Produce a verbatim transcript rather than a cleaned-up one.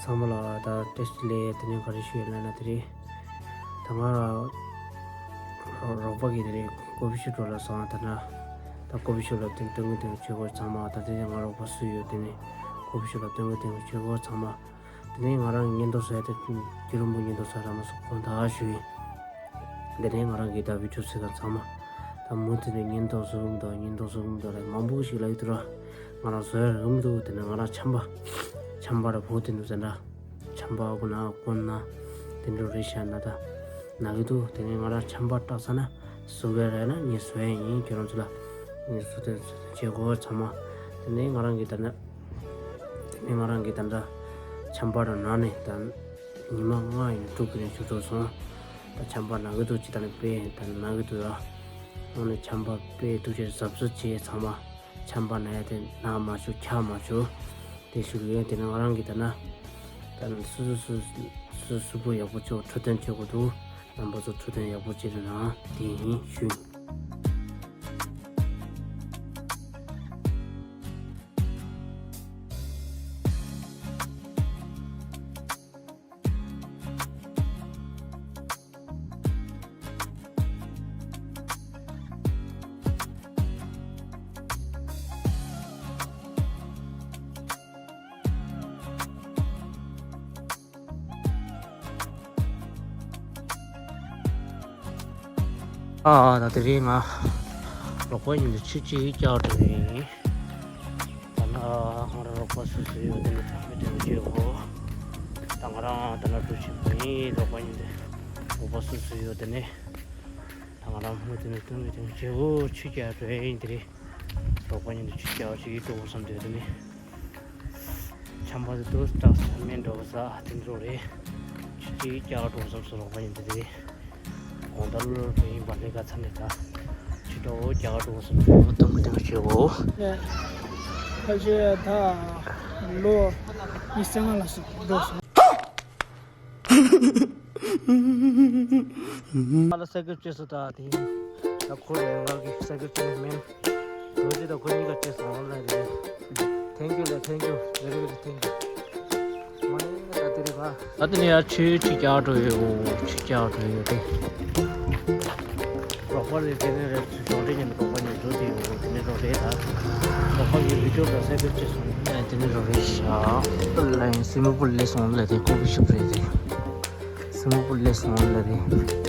ཚང་མ་ལ་ད་བཀྲ་ཤིས་བདེ་ལེགས། དེ་ནས་ག་རེ་ཞུ་ཡོད་ལབ་ན། དེ་རིང་ད་ང་རོགས་པ་གིས་དེ་རིང་ཀོ་ཕི་ཤོབ་འགྲོ་ལབ་སོང་། ད་ན་ད་ཀོ་ཕི་ཤོབ་ལ་དེ་སྟོན་གི་དེ་བྱེད་སྒོ་ཚང་མ། ད་དེ་ནས་ང་རོགས་པ་སུ་ཡོད། དེ་ནས་ཀོ་ཕི་ཤོབ་ལ་སྟོན་གི་དེ་བྱེད་སྒོ་ཚང་མ། དེ་ནས་ང་རང་གི་བརྙན་ཐུང་བཟོ་ཡ་དེ་དུས་རིང་པོ་བརྙན་ཐུང་བཟོ་ཡ་རག་མ་སོང་། དགོངས་དག་ཞུ་ཡིན། དེ་ནས་ང་རང་གི་ད་བི་ཌིའོ་བཟོ་མཁན་ཚང་མ་ད་མུ་མཐུད་ནས་བརྙན་ཐུང་བཟོ་གི་མི་འདུག་བརྙན་ཐུང་བཟོ་གི་མི་འདུག་ལབ་མང་པོ་ཞིག་ལབ་ཡོད་དུས་ར། ང་རང་བཟོ་ཡ་རག་གི་མི་འདུག་དེ་ནས་ང་རང་ཆམ་པ་ཆམ་པ་ར་བུ་དེ་འདུག་ཟེར་འདྲ། ཆམ་པ་ཁོ་ན་ཁོ་ན་དེ་འདྲ་རེད་ཤག་ན་ད་ན་གི་འདུག་དེ་ནས་ང་རང་ཆམ་པ་བཏགས་ཚར་ན་བཟོ་གི་རེད་ན། ངས་བཟོ་ཡ་ཡིན། ཁྱོད་རང་ཚོ་ལ་ངས་བཟོ་དེ་བཟོ་དེ་བྱེད་དགོས་ཚང་མ། དེ་ནས་ང་རང་གི་ད་ན། དེ་ནས་ང་རང་གིས་ད་ལྟ་ཆམ་པ་རང་ན་ནས་ད་ཉི་མ་ལྔ་ཡིན་དྲུག་གི་རིང་བཞུགས་ཐུབ་སོང་། ད་ཆམ་པ་ན་གི་འདུག་ཅི་ད་ནས་དཔེ་ད་ན་གི་འདུག་ར། འོ་ན་ཆམ་པ་དཔེ་ཐུགས་རྗེ་གཟབ་གཟབ་བྱེད་ཚང་མ། ཆམ་པ་ན་ཡ་དེ་ན་མ་བཅུག་འཁྱག་མ་བཅུག་དེ་ཞུ་གི་ཡོད། དེ་ནས་ང་རང་གིས་ད་ན་ད་ན་སུ་སུ་སུ་སུ་སུ་པོ་ཡག་པོ་བྱོས། འཕྲོད་བསྟེན་བྱེད་དགོས་འདུག་རྣམ་པ་ཚོ་འཕྲོད་བསྟེན་ཡག་པོ་བྱེད་རོགས་གནང་། དེ་ཡིན་ཞུ། ཨ་ད་དེ་རིང་ང་རོགས་པ་གཉིས་འདི་ཆུ་གཅིག་རྒྱག་འགྲོ་གི་ཡིན། ད་ན་ང་རང་རོགས་པ་སུ་སུ་ཡོད་དེ་ནས་ཐག་གཅོད་བྱེད་དགོས། ད་ང་རང་ད་ན་འགྲོ་བཞིན་པ་ཡིན། རོགས་པ་གཉིས་འདི་རོགས་པ་སུ་སུ་ཡོད་དེ་ནས་ད་ང་རང་མུ་མཐུད་ནས་སྟོན་གི་དེ་བྱེད་དགོས། ཆུ་རྒྱག་འགྲོ་ཡ་ཡིན། དེ་རིང་རོགས་པ་གཉིས་འདི་ཆུ་རྒྱག་ཅིག་འགྲོ་དགོས་བསམ་འདོད་དེ་ནས། ཆམ་པ་དེ་དུས་སྐྲག་ས་མེད་འགྲོ་ས་དེ་འདྲ་རེད། ཆུ་ཅིག་རྒྱག་འགྲོ་བསམ་སོང་རོགས་པ་ཡིན་དེ་རེད། དགོང་དག་ལོ་ལོ་ཡིན་པ་ལས་ཀ་ཚར་ནས་ད་ཆུ་འགྲོ་རྒྱག་འགྲོ་བསམ་སོང་། དུམ་བུ་དུམ་བུ་བྱེད་འོ། ཕལ་ཆེར་ད་ལོ་ཉི་ཤུ་རྩ་ལྔ་ལ་སོང་འགྲོ་སོང་། ང་ལ་སའི་ཀལ་སྤྲད་སོང་། ད་དེ་ད་ཁོ་རེ་ང་གི་སའི་ཀལ་སྤྲད་ནས་མེད། ལོ་རྒྱུས་དང་ཁོ་གཉིས་ཀ་བཅས་སོང་ལ་རེད། Thank you ལ། Thank you, very very thank you. མ་ནི་ད་དེ་རེད་པ། ད་དེ་ནས་ཡར་ཆུ་ཆུ་རྒྱག་འགྲོ་ཡོད། ཆུ་རྒྱག་འགྲོ་ཡོད་དེ། རོགས་པ་རེད། དེ་ནས་རེད། རོགས་རེད་ཉིན་རོགས་པ་ཉིན་འགྲོ་དེ་ཡོད། དེ་ནས་རོགས་རེད་ད། རོགས་པ་གི་བི་ཌིའོ་ལ་སའི་ཀལ་བཅས་སོང་། དེ་ནས་རོགས་རེད་ཤག་ལ་ཡིན། སི་མི་པུར་ལས་སོང་ལ་དེ་ཀོ་ཕི་ཤོབ་རེད་དེ། སི་མི་པུར་ལས་སོང་ལ་དེ།